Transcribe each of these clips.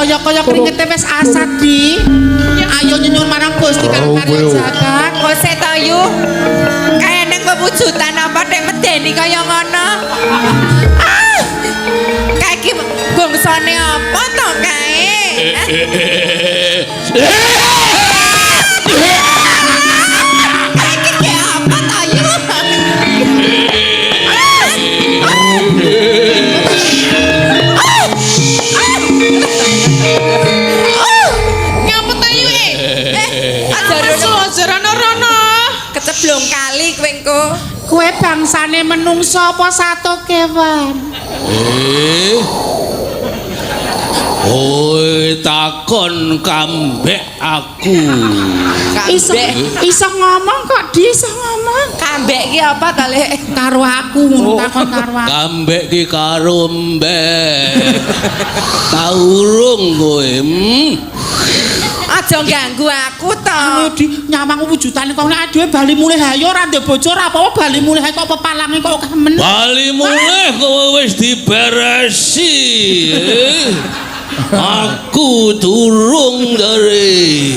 Kaya-kaya kringete wis asat, Di. Ayo nyuwun marang Gusti kang karya jagat. Kose to yu. Kaya nang pewujudan apa nek medeni kaya ngono. Ah! Kae iki bangsane apa to kae? Kae iki ki apa to yu? Ngapa ta yu eh? Aja rono Aja rono rono. keceblong kali kowe engko. Kowe bangsane menungso apa sato kewan? Eh. Kowe takon kambek aku. Iso Kambek. iso ngomong kok, Di, iso ngomong. Kambek ki apa to, Lek? Karo aku ngono takon karo aku. Kambek ki karo mbek. Tau urung kowe? Hmm? Aja ganggu aku to. Anu Di, nyawang wujudane kok nek dhewe bali mulih ayo ora ndek bojo ora apa-apa bali mulih ae kok pepalange kok akeh men. Bali mulih kowe wis diberesi. Eh? Aku durung dari.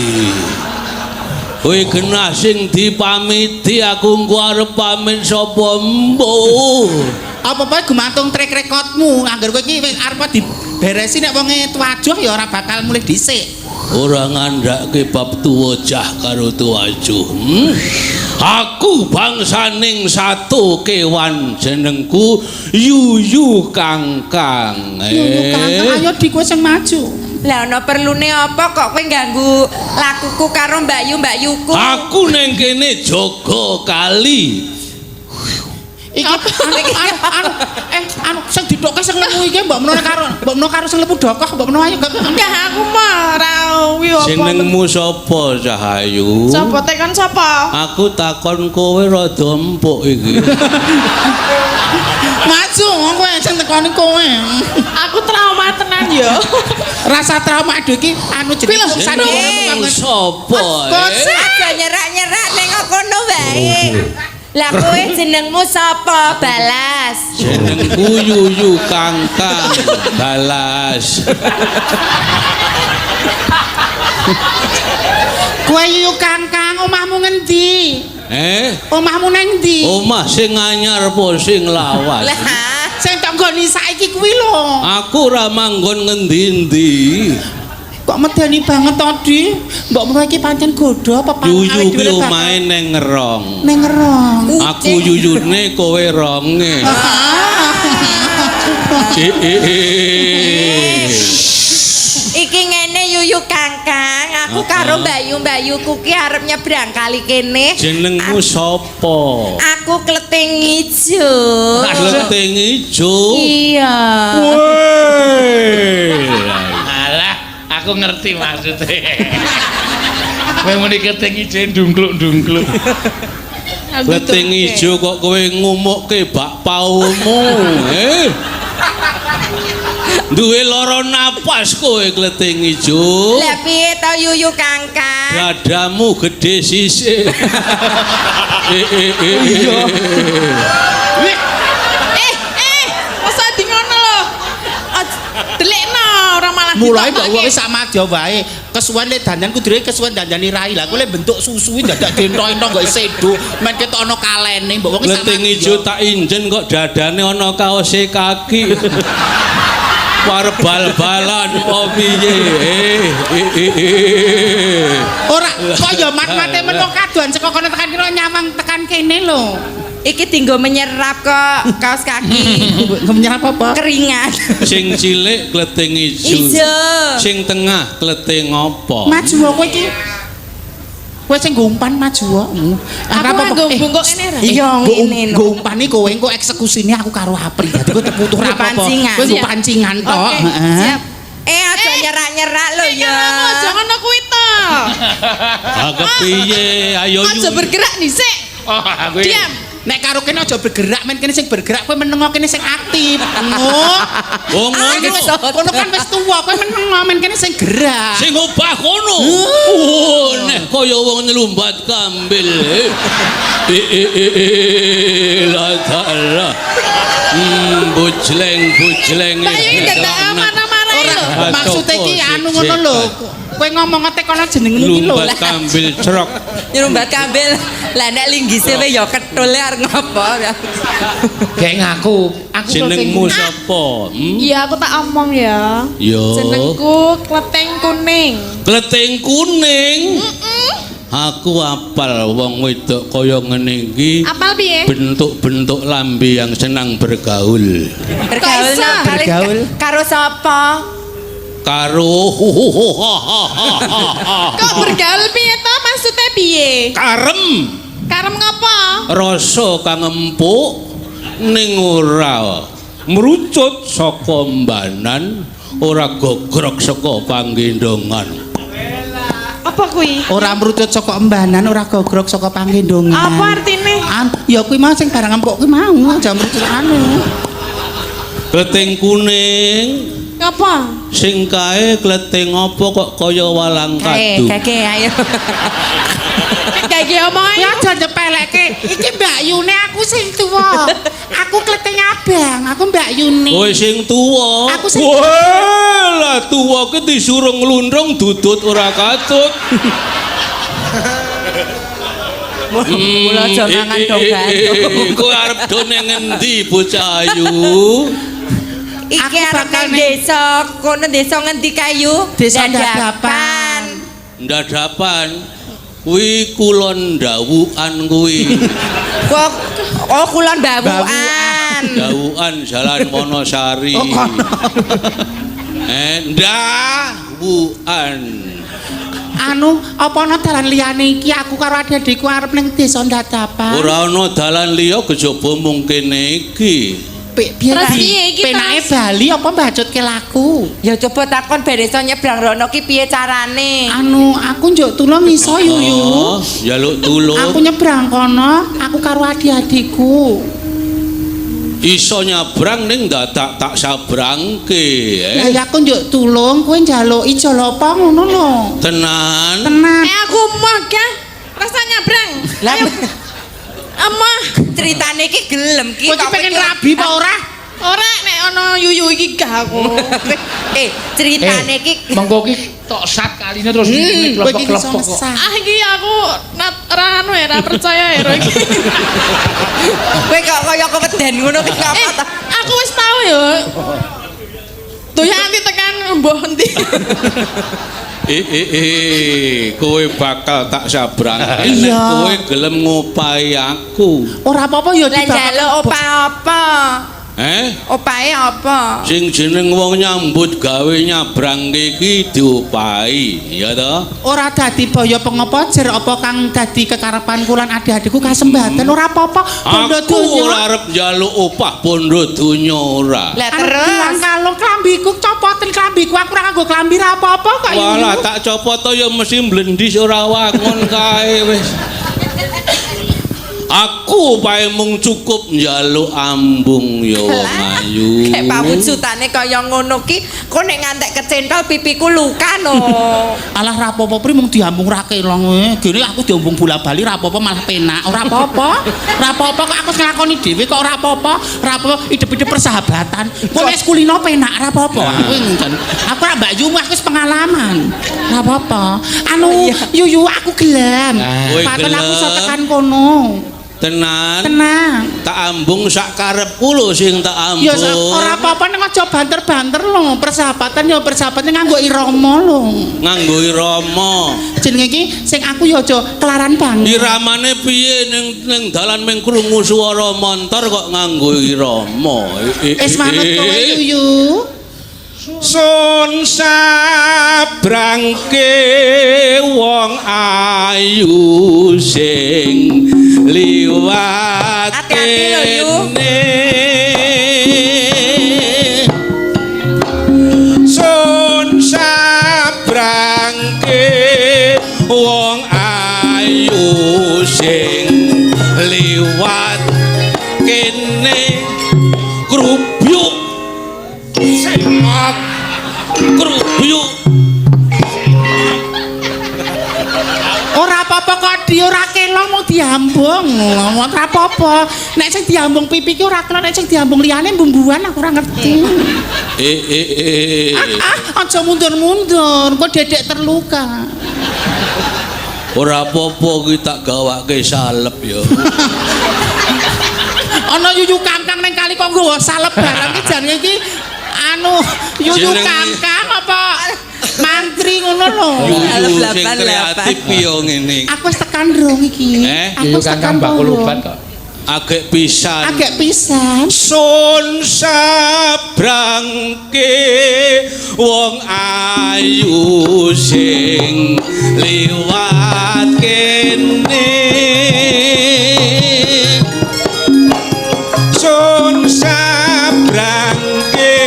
Kowe genah sing dipamiti aku engko arep pamit sapa embuh. Apa-apa gumantung track recordmu. Angger kowe iki wis arep diberesi nek wonge tuajuh ya ora bakal mulih dhisik. Ora ngandhake bab tuwajah karo tuwajuh. Hmm? Aku bangsaning satu kewan jenengku Yuyu Kangkang. Yuyu Kangkang, ayo Di kowe sing maju. Lah ana perlune apa kok kowe ganggu lakuku karo Mbak Yu Mbak Yuku? Aku neng kene jaga kali. Iki anu anu anu sing ditokke sing lemu iki mbok menawa karo mbok menawa karo sing lemu dokoh mbok menawa ayo. Enggak aku mah ora kuwi apa. Jenengmu sapa Cahayu? Sapa tekon sapa? Aku takon kowe rada empuk iki. Maju kowe sing tekoni kowe. Aku trauma tenan yo. Rasa trauma aduh iki anu jeneng wong Jenengmu sapa? Eh? Aja nyerak-nyerak ning kono wae. Lah kowe jenengmu sapa? Balas. Jenengku Yuyu Kangkang. Balas. Kowe Yuyu Kangkang omahmu ngendi? Eh? Omahmu nang ndi? Omah sing anyar apa sing lawas? Lah, Sing tak nggoni saiki kuwi lho. Aku ora manggon ngendi-endi. Kok medeni banget to, Di? Mbok menawa iki pancen godho apa Yuyu ki omahe neng ngerong. Neng ngerong. Aku yuyune kowe ronge. Iki ngene Yuyu Kangkang, aku karo Mbak Yu Mbak Yuku ki arep nyebrang kali kene. Jenengmu sapa? Aku kleting ijo. Kleting ijo. Iya. Woi. Alah, aku ngerti maksudnya. Kowe muni kleting ijo ndungkluk-ndungkluk. Kleting ijo kok kowe ngumukke bakpaumu, eh? Duwe lara napas kowe kleting ijo. Lah piye to Yuyu Kangkang? Dadamu gede sisik. Eh, masa di ngono lho. Delikno ora malah Mulai mbok ditokake. wong sak madya wae. Kesuwen le dandan kudune kesuwen dandani rai. Lah kowe le bentuk susu dadak dento-ento kok sedo. Men ketok ana kalene mbok wong sak Kleting ijo tak injen kok dadane ana kaose kaki. War bal-balan opo piye? Ora kok ya mat-mate men wong kadohan saka kono tekan kene nyawang tekan kene lho. Iki dinggo menyerap kok kaos kaki. Menyerap apa? Keringat. Sing cilik kleting ijo. Ijo. Sing tengah kleting apa? Maju kowe iki. Kowe sing ngumpan maju kok. Aku nganggo bungkuk ngene ra. Iya ngene lho. Nggo umpani kowe engko eksekusine aku karo Apri. Dadi kowe teputuh ra apa-apa. Pancingan. Kowe nggo pancingan tok. Oke, Heeh. siap. Aja nyerak-nyerak lho ya. Aja ngono kuwi to. Ah kepiye? Ayo Aja bergerak dhisik. Oh, aku Diam. Nek karo kene aja bergerak, men kene sing bergerak kowe menengo kene sing aktif. Ngono. Oh ngono. Kono kan wis tuwa, kowe menengo men kene sing gerak. Sing obah kono. Oh, nek kaya wong nyelumbat kambil. La dalah. Bujleng bujleng. Mbak Yu dadak marah-marah lho. Maksude iki anu ngono lho. Kowe ngomong tekono jenengmu ki lho. Lumbat kambil crok. Nyerumbat kambil. Lah nek linggise we ya ketule arep ngopo. Kayak ngaku. Aku Jenengmu sapa? Hmm? Iya, aku tak omong ya. Yo. Jenengku Kleting Kuning. Kleting kuning. Aku apal wong wedok kaya ngene iki. Apal piye? Bentuk-bentuk lambe yang senang bergaul. Bergaul Kok iso? no, kali- Bergaul. karo sapa? Karo Kok bergaul piye to? Maksudnya piye? karem Karem ngopo? rasa kang empuk ning ora mrucut saka mbanan, ora gogrok saka panggendongan. Apa kuwi? Ora mrucut saka embanan, ora gogrok saka panggendongan. Apa artine? Ya kuwi mau sing barang empuk kuwi mau, aja mrucut anu. Kleting kuning Ngopo? sing kae kleting apa kok kaya walang Kae, kadu. kake ayo. Kayak iki omong Kowe ayo. aja nyepelekke. Iki Mbak Yune aku sing tuwa. Aku kleting abang, aku Mbak Yune. Kowe sing tuwa. Aku sing- Wah, lah tuwa ki disuruh nglundung dudut ora katut. Mula aja mangan dong gantung. Kowe arep do ning ngendi bocah ayu? Iki Aku arep bakal nang desa, kono desa ngendi kayu? Desa Dadapan. Ndadapan. Kuwi kulon dawukan kuwi. Kok oh kulon Bawuan. Dawukan Jalan Wonosari. Oh, kono. Ndawukan. Anu, apa ana dalan liyane iki aku karo adik-adikku arep ning desa Dadapan. Ora ana dalan liya kejaba mung kene iki. Piye Terus ta? piye iki, Penake terus? Bali apa mbacutke laku? Ya coba takon ben iso nyebrang rono ki piye carane? Anu, aku njuk tulung iso yuyu. Oh, njaluk tulung. Aku nyebrang kono, aku karo adik-adikku. Iso nyabrang ning dadak tak sabrangke. Lah ya aku njuk tulung, kowe njaluk ijol apa ngono lho. Tenan. Tenan. Eh aku moh gah. Rasa nyabrang. Lah Emoh. ceritane iki gelem ki. Kowe iki kok pengen kowe- rabi apa ora? Ora nek ana yuyu iki gah aku. Eh, ceritane iki Mengko ki tok sat kaline terus Kowe iki iso klepok-klepok kok. ngesah. Ah iki aku nat ora anu ya, ora percaya ya ro iki. kowe kok kaya keweden ngono ki kok apa ta? Aku wis tau ya. Tuh ya anti tekan mbuh endi. Kowe bakal tak sabrangke nek Iya. kowe gelem ngopahi aku. Ora apa-apa ya Lah dibakal njaluk opah apa? Eh? Opahe apa? Sing jeneng wong nyambut gawe nyabrangke iki diopahi, ya toh? Ora dadi boyo pengopo jer apa kang dadi kekarepan kula lan adik-adikku kasembatan ora apa-apa. Bondo Aku donya. ora arep njaluk opah bondo donya ora. Lah Anu gelang terus kalung klambiku copoten klambiku aku ora nganggo klambi ra apa-apa kok. Walah Yuyu. tak copot to ya mesti mblendis ora wangun kae wis. Aku pae mung cukup njaluk ambung ya wong ayu. Kayak pawujudane kaya ngono ki, kok nek ngantek kecentol pipiku luka no. Alah ra apa-apa pri mung diambung ra kelong kowe. Gene aku diambung bola-bali ra apa-apa malah penak. Ora apa-apa. Ra apa-apa kok aku sing nglakoni dhewe kok ora apa-apa. Ra apa-apa idep-idep persahabatan. Kowe wis kulino penak ra apa-apa. Aku jan. Aku ra Mbak Yu aku wis pengalaman. Ra apa-apa. Anu Yuyu aku gelem. Kowe Paten aku iso gelem. tekan kono. Tenan. Tenang. Tak ambung sak karepku lho sing tak ambung. Ya ora apa-apa ning aja banter-banter lho. Persahabatan ya persahabatan nganggo irama lho. Nganggo irama. Jenenge iki sing aku ya aja kelaran banget. Iramane piye ning ning dalan mung krungu swara montor kok nganggo irama. Wis manut kowe Yuyu. Sun sabrangke wong ayu sing liwat Hati-hati lho, Yu. kene. Sun sabrangke wong ayu sing liwat kene grubyuk semak grubyuk. Ora apa-apa kok di ora kelong mung diambung. Ora apa-apa. Nek sing diambung pipi ki ora kena, nek sing diambung liyane bumbuan aku ora ngerti. Eh eh eh. Ah, aja mundur-mundur, kok dedek terluka. Ora apa-apa ki tak gawake salep ya. Ana yuyu kangkang ning kali kok nggawa salep barang ki jane iki anu yuyu kangkang apa mantri ngono lho. Yuyu sing kreatif yo ngene. Aku wis tekan rong iki. Aku Aku wis tekan tekan bakul obat kok. Agek pisan. Agek pisan. Sun sabrangke wong ayu sing liwat kene. Sun sabrangke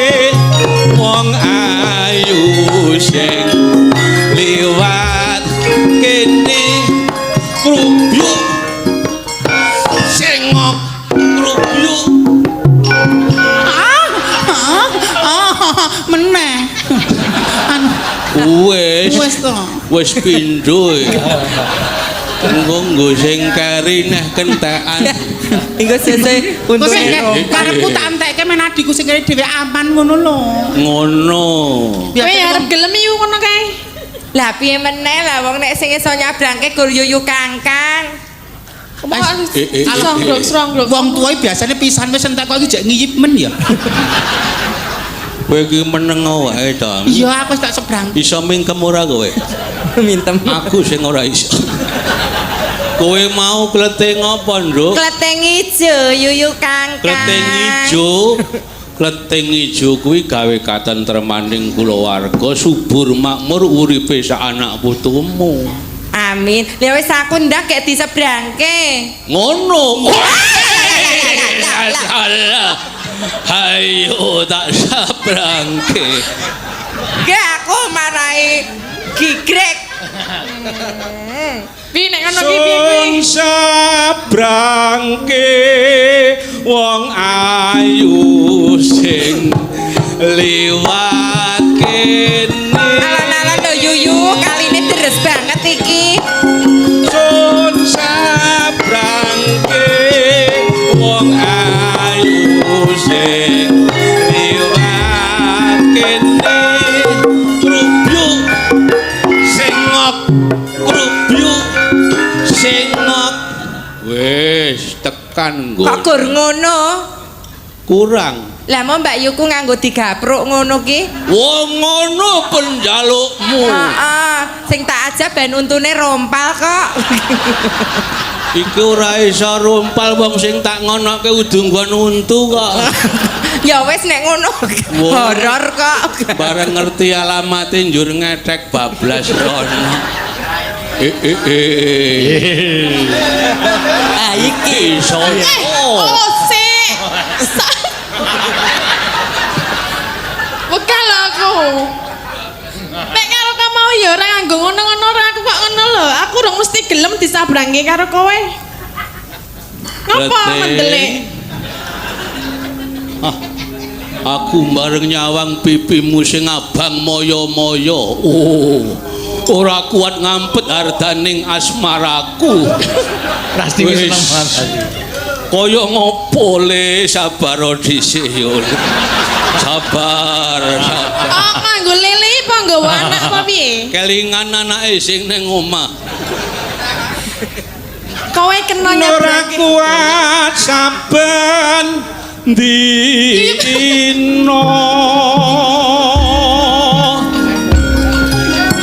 wong ayu sing liwat kene. Krubyuk sengok krubyuk. Meneh. Anu wis wis to. Wis pindho. Engko nggo sing keri neh kentekan. Engko sesuk untunge. Karepku tak entekke men adikku sing keri dhewe aman ngono lho. Ngono. Kowe arep gelem yu ngono kae. Lah piye meneh lah wong nek sing iso nyabrangke gur yuyu kangkang. Srong-srong. Wong tuwa biasane pisan wis entek kok iki jek ngiyip men ya. Kowe iki meneng wae ta. Iya aku wis tak sebrang. Iso mingkem ora kowe? Mintem. Aku sing ora iso. Kowe mau kleting apa, Nduk? Kleting ijo yuyu kangkang. Kleting ijo. Kleting ijo kuwi gawe katentremaning kulawarga, subur makmur uripe sak anak putumu. Amin. Lah wis aku ndak gek disebrangke. Ngono. Alah. Hayo tak sabrangke. Gek aku marai gigrek. Piye nek ngono ki piye kuwi? Sun sabrangke wong ayu sing liwat kene. Alon-alon lho yuyu, kaline deres banget iki. Sun sabrangke wong ayu sing liwat kene. Krubyuk sengok krubyuk sengok. Wis tekan nggo. Kok gur ngono? Kurang. Lah mau Mbak Yuku nganggo digapruk ngono ki? Wong ngono penjalukmu. Heeh, sing tak aja ben untune rompal kok. Iki ora iso rompal wong sing tak ngonoke udu nggon untu kok. Ya wis nek ngono horor kok. Bareng ngerti alamate njur ngethek bablas rono. Ah iki iso. Oh, sik. Wegah lho aku. Nek karo kamu mau ya ora nganggo ngono-ngono ora aku kok ngono lho. Aku urung mesti gelem disabrangke karo kowe. Ngopo mendelik? Ah, aku bareng nyawang pipimu sing abang moyo-moyo. Oh, ora kuat ngampet hardaning asmaraku. Pasti wis seneng banget. Kaya ngopo le sabar dhisik yo. Sabar, sabar. Oh, nganggo lele apa nggawa anak apa piye? Kelingan anake sing ning omah. Kowe kena Ora nyabrangke. kuat saben dina.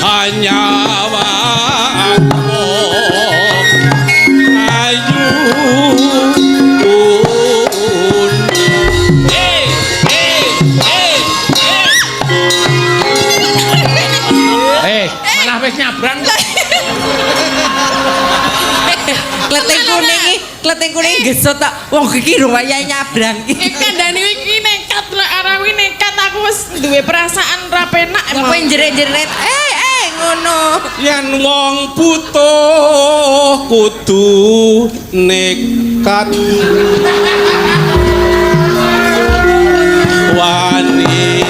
Hanya awakmu ayu. Malah wis nyabrang. Kleting kuning iki, kleting kuning gesut tok. Wong iki rung wayahe nyabrang iki. Iki kandhane iki nekat lho, arah kuwi nekat aku wis duwe perasaan ra penak Kowe jerit-jerit, ngono. Yen wong butuh kudu nekat. Wani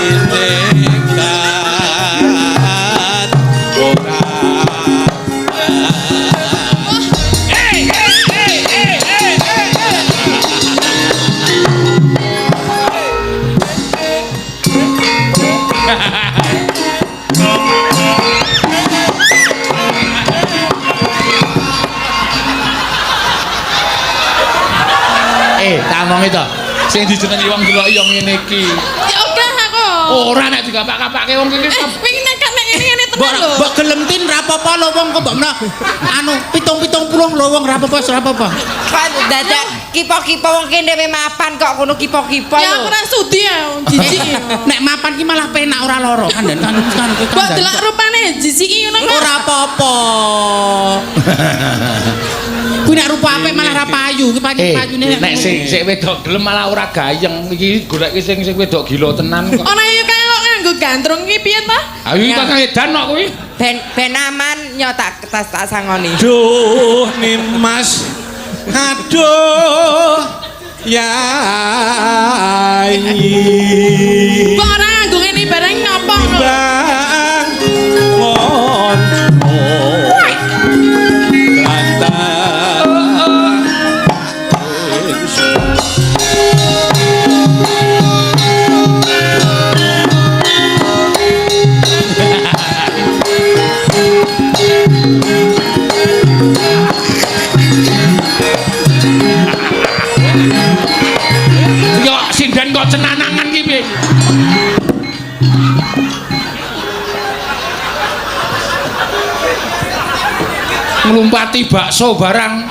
nekat ora. Tak omongi to. Sing dijenengi wong delok ya ngene iki. Ya ogah aku. Ora nek digapak-gapake wong kene. Wingi nek nek ngene-ngene Mbok tenan lho. mbok gelem tin ra apa-apa lho wong kok mbok mena anu 70 lho wong ra apa-apa ra apa-apa. Kok dadak kipo-kipo wong kene dhewe mapan kok kono kipo-kipo Ya lho. aku ora sudi ya, jijik. Nek mapan ki malah penak ora lara. Kandan kan kan Mbok delok rupane jijik ngono kok. Ora apa-apa. Kuwi nek rupa apik malah ra payu, ki pancen payune Nek sing sing wedok gelem malah ora gayeng. Iki goleki sing sing wedok gila tenan kok. Ora yo kae kok nganggo gandrung ki piye ta? Ayo iki kang edan kok kuwi. Ben ben aman nyo tak tas tak sangoni. Duh Nimas. Aduh Yai. Kok ora nganggo ngene barang ngopo ngono? Bang ngono. Lantar. Yo sinden kok cenanangan ki piye? Nglumpati bakso barang.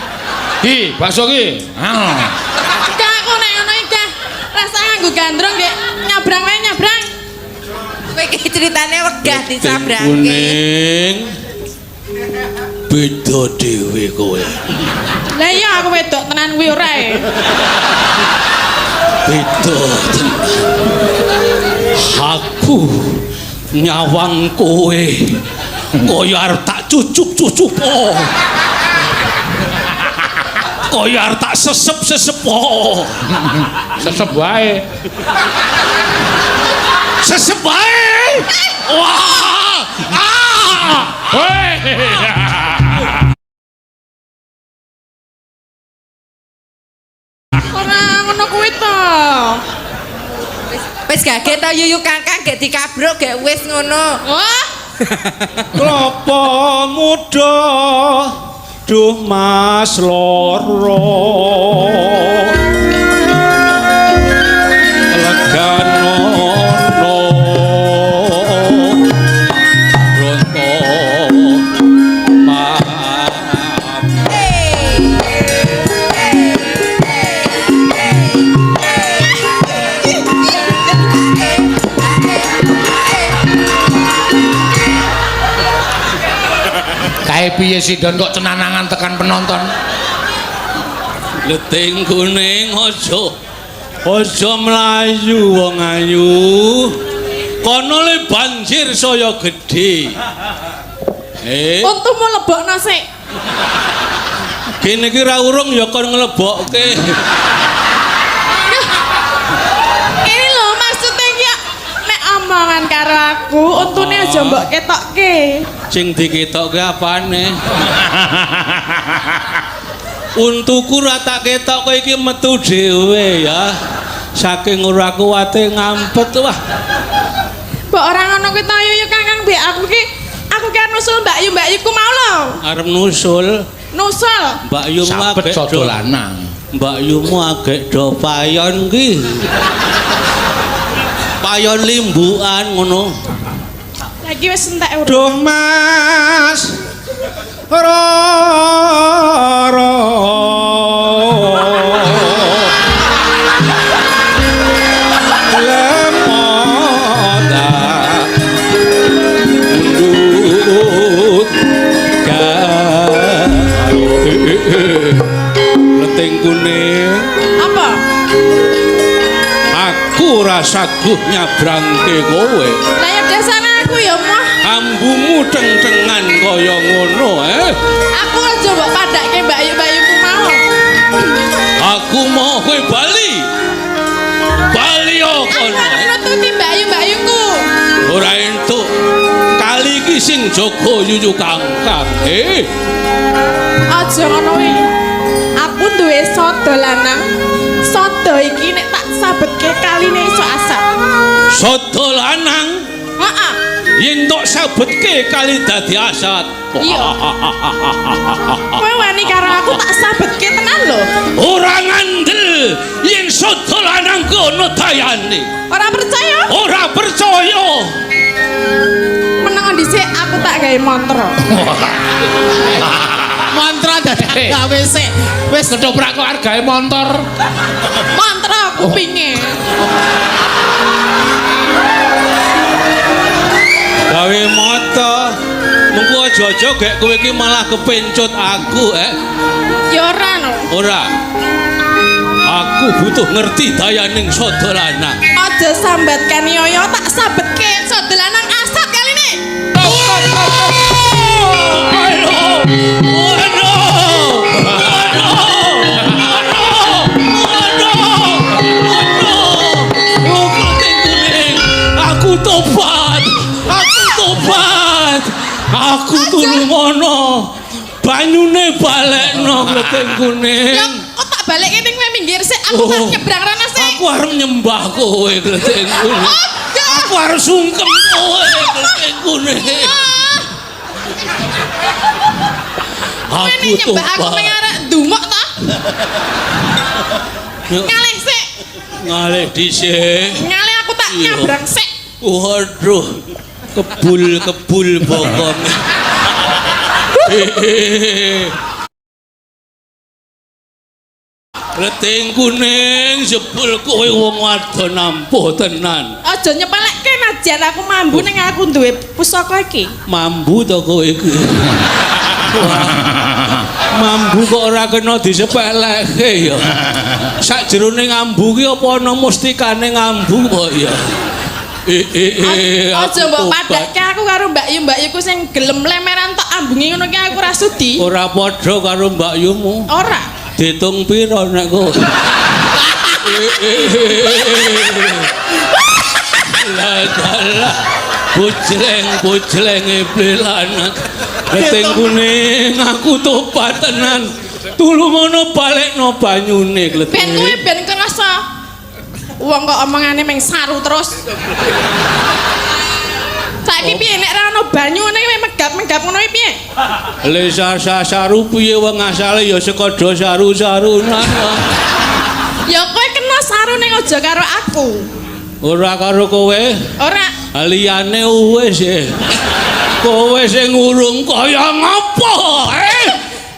Ki, bakso ki. Ah. Gak aku nek ngono iki gak rasa nganggo gandrung gek nyabrang wae nyabrang. Kowe iki ceritane wegah disabrangke. Kuning. Beda dhewe kowe. Lah iya aku wedok tenan kuwi ora e. Beda tenan. Aku nyawang kowe kaya arep tak cucup-cucupo. Kaya arep tak sesep-sesepo. Sesep wae. Sesep wae. Wah! Ah! Hei. Ora ngono kuwi to. Wis gage to yuyu kangkang gek dikabruk gek wis ngono. Wah, Klopo muda duh Mas loro. Leganono ronto map. Kae piye sinden kok cenanangan tekan penonton? Leting kuning aja aja mlayu wong ayu. Kono le banjir saya gedhe. Untumu lebokno sik. Kene iki ra urung ya kon nglebokke. Ini lho maksudnya iki nek omongan karo aku, untune aja mbok ketokke. Sing diketokke apane? Untuku ra tak ketokke iki metu dhewe ya. Saking ora kuwate ngampet wah. Mbok ora ngono kuwi to Yuyu Kangkang mbek aku ki aku ki arep nusul Mbak Yu, Mbak Yuku mau lho. Arep nusul Nusul. Mbak Yumu Sabet agek sodo lanang. Mbak Yumu agek do payon ki. Payon limbukan ngono. Lagi wis entek urung. Duh Mas. Roro. Lemota mundut Leting kuning. Apa? Aku ora saguh nyabrangke kowe. Lah ya dasare aku ya moh. Ambumu teng-tengan kaya ngono, eh. Aku aja mbok padhakke Mbak Yu, Mbak Yuku mau. Aku mau kowe bali. Bali Aku kono. arep nututi Mbak Yu, Mbak Yuku. Ora entuk. Kali iki sing jaga Yuyu Kangkang. Aja ngono kuwi. Aku duwe sodo lanang. Sodo iki nek tak sabetke kaline iso asap. Sodo lanang. Heeh. Yen tok sabetke kali dadi asat. Iya. Kowe wani karo aku tak sabetke tenan lho. Ora ngandel yen sada lanang kono dayane. Ora percaya? Ora percaya. Meneng dhisik aku tak gawe mantra. Mantra dadak gawe sik. Wis Ketoprak kok argae motor. Mantra kupinge. Gawe mata. Mengko aja-aja gek kowe iki malah kepencut aku, eh. Ya ora no. Ora. Aku butuh ngerti dayaning sada lanang. Aja sambat kaniaya tak sabetke sada lanang asat kaline. Aduh. Aduh. Aduh. Aduh. Aduh. Aku tobat. Aku tobat. Aku tulungono. Banyune balekno kleting kuning. Ya kok tak balekke ning kowe minggir sik, aku tak Oh. nyebrang rono sik. Aku arep nyembah kowe kleting kuning. Aja. Aku arep sungkem kowe kleting kuning. Kowe Aku nek nyembah aku tobat. meng arek ndumuk ta? Ngalih sik. Ngalih dhisik. Ngalih aku tak Iya. nyabrang sik. Waduh. Kebul-kebul bokong. Kleting kuning jebul kowe wong wadon ampuh tenan. Aja nyepelekke najan aku mambu ning aku duwe pusaka iki. Mambu to kowe iki. Wah, mambu kok ora kena disepelekke ya. Sakjerone ngambu ki apa ana mustikane ngambu kok ya. Aja Aku mbok tobat. padhakke aku karo Mbak Yu, Mbak Yuku sing gelem lemeran tok ambungi ngono ki aku ora sudi. Ora padha karo Mbak Yumu. Ora. Ditung pira nek kowe? Lah dalah. Bujleng-bujlenge blelanat. Kleting kuning aku tobat tenan. Tulungono balekno banyune kleting. Ben kowe ben kerasa. Wong kok omongane meng saru terus. Saiki piye nek ora ono banyu ngene kowe megap-megap ngono iki piye? Le saru piye wong asale ya saka do saru-sarunan. Ya kowe kena saru ning aja karo aku. Ora karo kowe. Ora. Liyane wis e. Kowe sing ngurung kaya ngapa?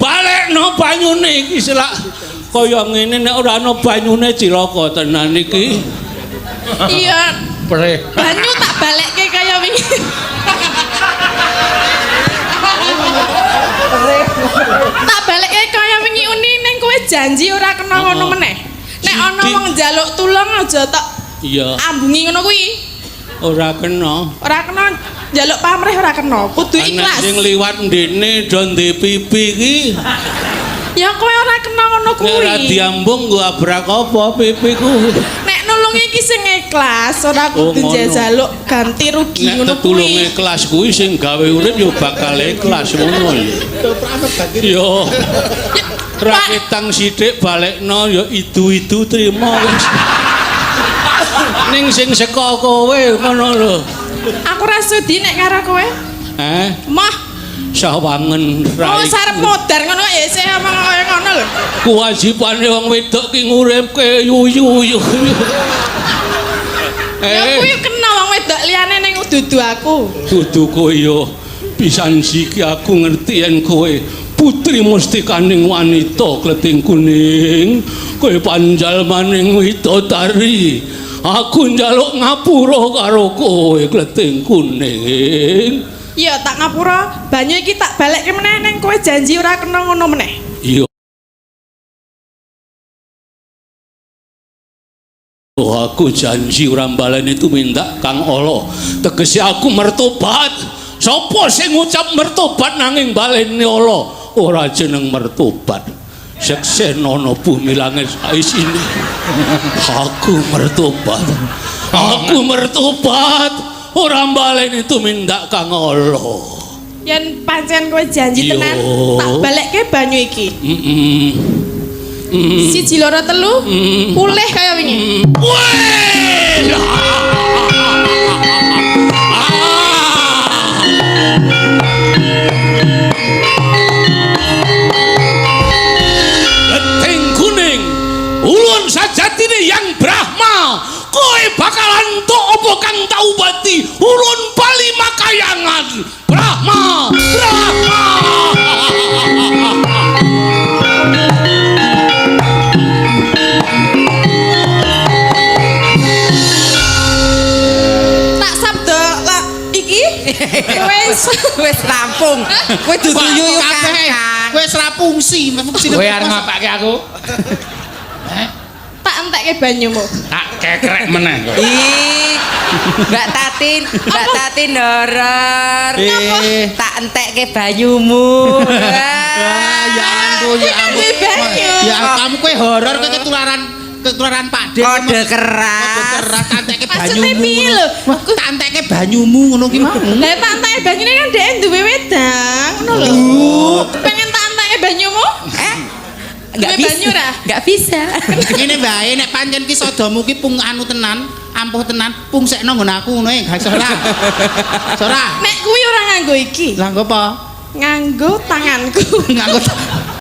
Balekno banyune iki selak kaya ngene nek ora ana banyune cilaka tenan iki. Iya, Preh. banyu tak balekke kaya wingi. Tak balekke kaya wingi uni ning kowe janji ora kena ngono meneh. Nek ana wong njaluk tulung aja tok Iya, ambungi ngono kuwi. ora kena. Ora kena njaluk pamrih ora kena, kudu Anak ikhlas. sing liwat ndene do ndek pipi iki. Ya kowe ora kena ngono Nek ora kuwi. diambung nggo abrak apa pipiku. Nek nulungi iki sing ikhlas, ora Oh, kudu ngono. njaluk ganti rugi Nek ngono tetulunge kuwi. ikhlas kuwi sing gawe urip yo bakal ikhlas ngono ya. Yo. Raketang sithik balekno ya idu-idu trimo wis. Ning sing saka kowe ngono lho. Aku ora sudi nek karo kowe. Eh, Mah, sawangen oh rai. sarep modar ngono ya isih omong kaya ngono lho. Kewajibane wong wedok ki nguripke yuyu. Ya kuwi kena wong wedok liyane ning dudu aku. Dudu kowe yo pisan siki aku ngerti yen kowe putri mustikaning wanita kleting kuning, kowe panjalmaning widodari. Aku njaluk ngapura karo kowe kleting kuning. Iya, tak ngapura, banyu iki tak balekke meneh ning kowe janji ora kena ngono meneh. Iya. Oh, aku janji ora mbaleni tumindak Kang Allah. Tegese aku mertobat. Sopo sing ngucap mertobat nanging baleni Allah? Ora jeneng mertobat. Seksenono bumi langit saisine. Aku mertobat. Aku mertobat. Ora mbaleni tumindak Kang Allah. Yen pancen kowe janji Iya. tenan, tak balekke banyu iki. Heeh. 1 2 3, pulih kaya wingi. Wih! Brahma, Brahma. Tak sabda lah iki wis Wis rampung. Kowe dudu yuyu Kabeh. Kakang. Kowe wis ra fungsi, fungsine. Kowe arep ngapake aku? Tak entekke banyumu. Tak kekrek meneh kowe. Ih, Mbak Tatin, Mbak Tatin horor. Eh. Tak entekke banyumu. Ah, ya ampun, ya Kowe kan ampun. duwe banyu. Ya kamu kowe horor kowe ketularan ketularan Pak De. Kode Kode keras. keras tak entekke Maksudnya banyumu. piye lho? Wah, tak entekke banyumu ngono ki mau. Lah tak entekke banyune kan dhek duwe wedang ngono lho. Pengen tak entekke banyumu? Eh? Enggak Duwe bisa. banyu ra? Enggak bisa. Ngene wae nek pancen ki sadamu ki pung anu tenan, ampuh tenan, pungsekno nggon aku ngono e, gak iso ora. Iso ora. Nek kuwi ora nganggo iki. Lah nggo apa? Nganggo tanganku. Nganggo